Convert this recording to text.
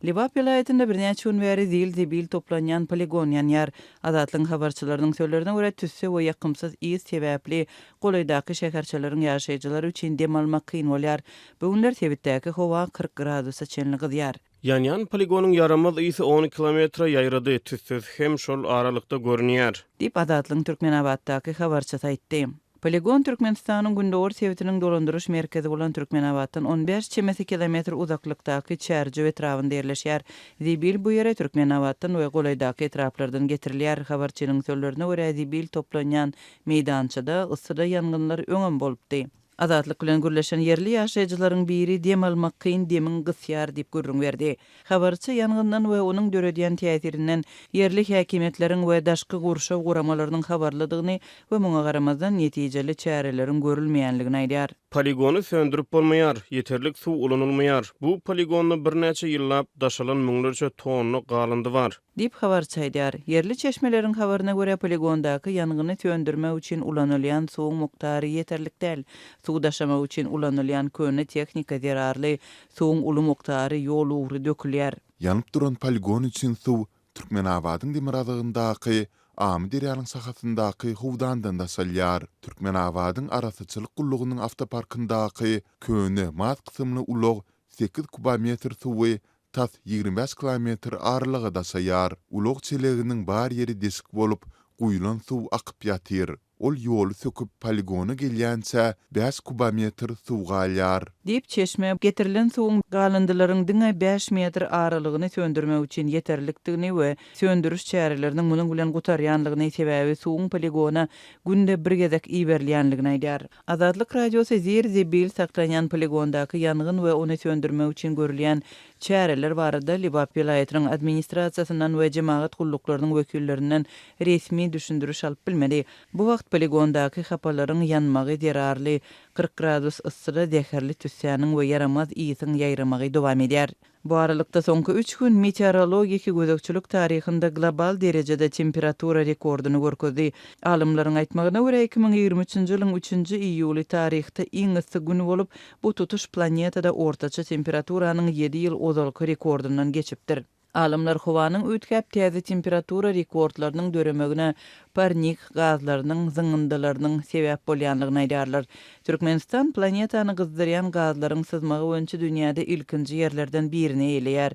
Lebap welaýatynda birnäçe gün bäri zil-zibil toplanýan poligon ýanýar. Azatlygyň habarçylarynyň sözlerine görä, tüsse we ýakymsyz ys sebäpli golaýdaky şäherçeleriň ýaşaýjylary üçin dem almak kyn bolýar. Bu günler sebitdäki howa 40 gradusa çenli gyzýar. Ýanýan poligonyň ýaramaz ysy on kilometre ýaýrady, tüssesi hem şol aralykda görünýär. Diýip, Azatlygyň Türkmenabatdaky habarçysy aýtdy. Poligon Türkmenistanyň gündogar sebitiniň dolandyryş merkezi bolan Türkmenabatdan on bäş çemesi kilometr uzaklykdaky Çärjew etrabynda ýerleşýär. Zibil bu ýere Türkmenabatdan we golaýdaky etraplardan getirilýär. Habarçynyň sözlerine görä, zibil toplanýan meýdançada yssyda ýangynlar öňem bolupdy. Azatlyk bilen gürleşen ýerli ýaşaýjylaryň biri dem almak kyn, demiň gysýar diýip gürrüň berdi. Habarçy ýangyndan we onuň döredýän täsirinden ýerli häkimiýetleriň we daşky gurşaw guramalarynyň habarlydygyny we muňa garamazdan netijeli çäreleriň görülmeýänligini aýdýar. Poligony söndürip bolmaýar, ýeterlik suw ulanylmaýar. Bu poligonda birnäçe ýyllap daşalan müňlerçe tonna galyndy bar. Diýip, habarçy aýdýar. Ýerli çeşmeleriň habaryna görä, poligondaky ýangyny söndürmek üçin ulanylýan suwuň mukdary ýeterlik däl. Suw daşamak üçin ulanylýan köne tehnika zerarly suwuň uly mukdary ýol ugry dökülýär. Ýanyp duran poligon üçin suw Türkmenabadyň demirgazygyndaky Amyderýanyň şahasyndaky howdandan daşalýar. Türkmenabadyň arassaçylyk gullugynyň awtoparkyndaky köne maz kysymly ulag sekiz kubometr suwy tas 25 kilometr aralyga daşaýar. Ulag çeleginiň bar ýeri deşik bolup, guýlan suw akyp ýatyr. Ol ýoly söküp, poligona gelýänçä bäş kubometr suw galýar. Diýip, çeşme getirilen suwuň galyndylaryň diňe bäş metr aralygyny söndürmek üçin ýeterlikdigini we söndüriş çäreleriniň munuň bilen gutarýanlygyny, sebäbi suwuň poligona günde bir gezek iberilýänligini aýdýar. Azatlyk Radiosy zir-zibil saklanýan poligondaky ýangyn we ony söndürmek üçin görülýän çäreler barada Lebap welaýatynyň administrasiýasyndan we jemagat gulluklarynyň wekillerinden resmi düşündiriş alyp bilmedi. Bu wagt poligondaky hapalaryň ýanmagy zerarly 40 gradus yssyda zäherli tüssäniň we ýaramaz ysyň ýaýramagy dowam edýär. Bu aralykda, soňky üç gün meteorologiki gözegçilik taryhynda global derejede temperatura rekordyny görkezdi. Alymlaryň aýtmagyna görä, 2023-nji ýylyň üçünji iýuly taryhda iň yssy gün bolup, bu tutuş planetada ortaça temperaturanyň ýedi ýyl ozalky rekordyndan geçipdir. Alymlar howanyň üýtgäp täze temperatura rekordlarynyň döremegine parnik gazlarynyň zyňyndylarynyň sebäp bolýanlygyny aýdýarlar. Türkmenistan planetany gyzdyrýan gazlaryň syzmagy boýunça dünýäde ilkinji ýerlerden birini eýeleýär.